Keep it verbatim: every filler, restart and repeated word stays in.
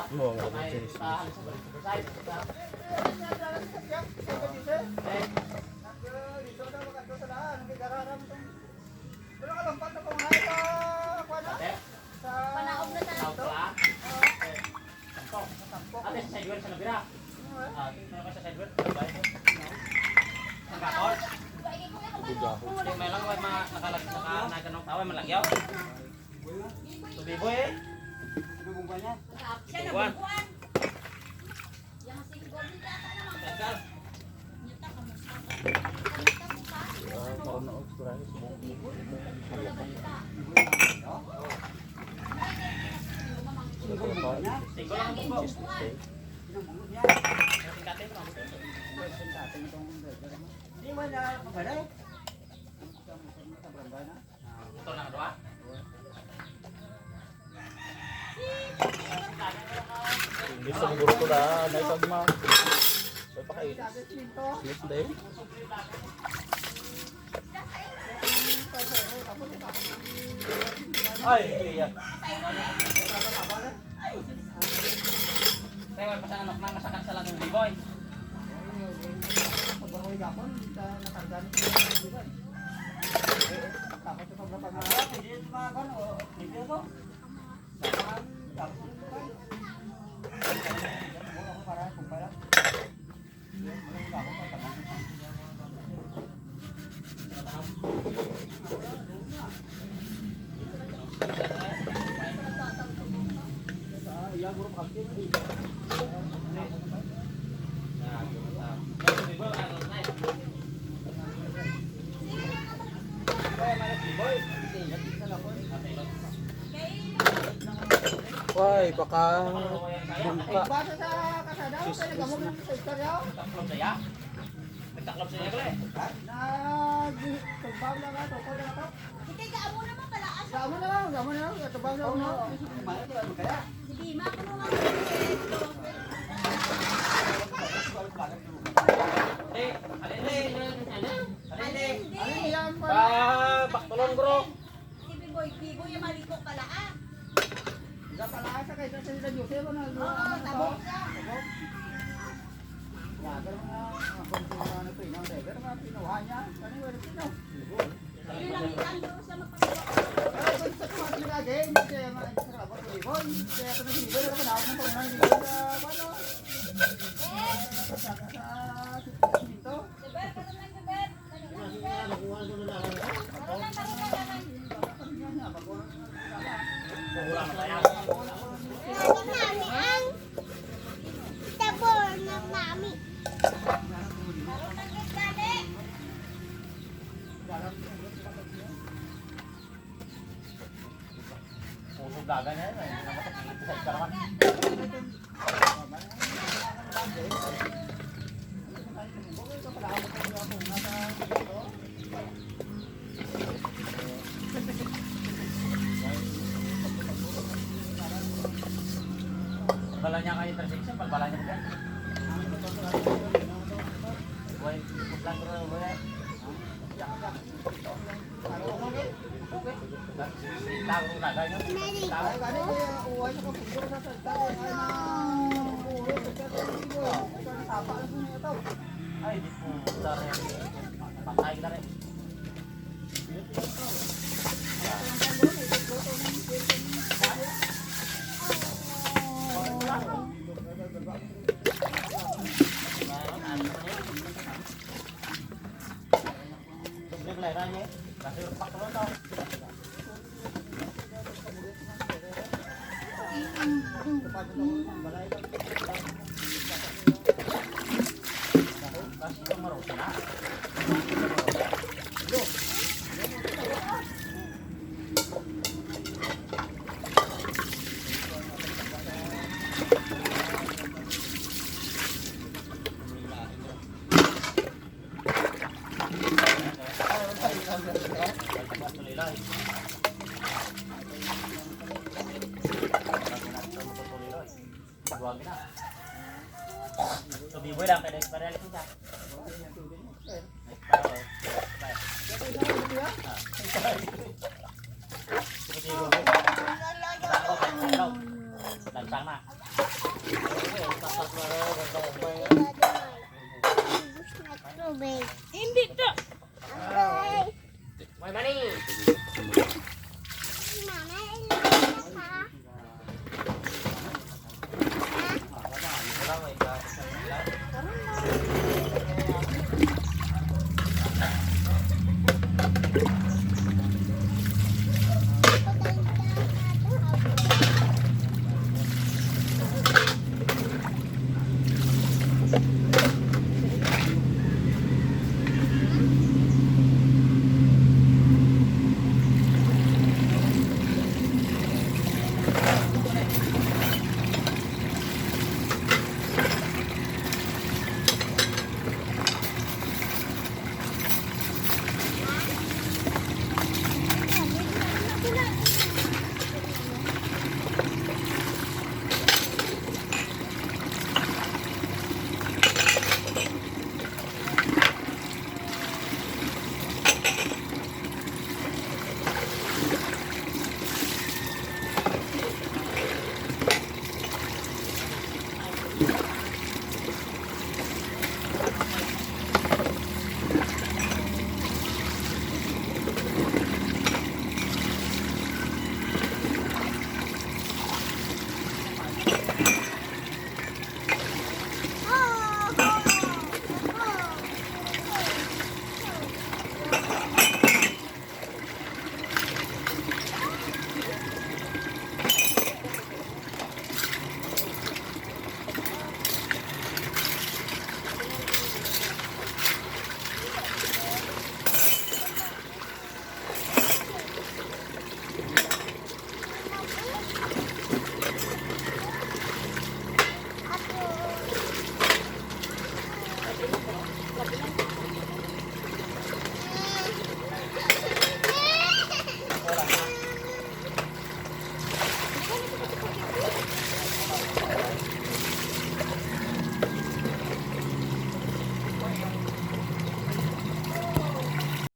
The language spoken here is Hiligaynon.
Mo, mo, mo, mo. Panaog na tayo. Ate, sa sidewalk sa nabira. Ah, tingnan ko sa sidewalk. Ang gapon. Hindi, may lang, may mga nakalag-, naka-, naganong tao, may malagyaw. Tubiboy, eh. Siya na bukuan. Ito na, dua. Hindi sa burko na, na ipagma. Ay, pakain. Yes, day. Ay, iya. Tayo, pasanganok na, masakit sa lamang liboy. Ay, baka bangka. Basa sa kasada, Sis-, kaya gamot sis-, na sa istorya. Nagtaklop sa iya, Gle. Nagtugbaw na nga, tukod na nga to. Hindi, gaamo naman pala, ah. Gaamo na lang, gaamo na lang, gatubang na lang. Hindi, ma, kuno nga, eh, ito. Hindi, alin, alin, alin, alin, alin, alin, yan, pa, baktulon, bro. Si Biboy, Biboy, yung maliko pala, ah. Isa pala, sa kaysa sa Jose, ano, ano, tabok siya. Tabok. Wala, pero mga, mga konti na ano, Pinoy, eh. Pero mga pinuha niya, ano yung Pinoy? Yun lang, yun lang, doon siya magpagawa. Pero kung sa mga pinagay, hindi siya mga, hindi siya nakabot sa ibon. Kaya ito na si ibon, ano, panahon ng panahon, hindi sa, ano, sa, sa, sa, sa, Diba? Kato lang, diba? Ito, mami, ang sabor ng mami. Puso gaga na yan, eh. Hindi na makikita sa naman. Bala niya kayo intersection, balbala niya ka. Wait, lang, bro, wait. Ay, di po, sir. Patay na rin. Tumiboy lang, kaya nagparehal ko siya. Lansang na. Hindi to. May mani.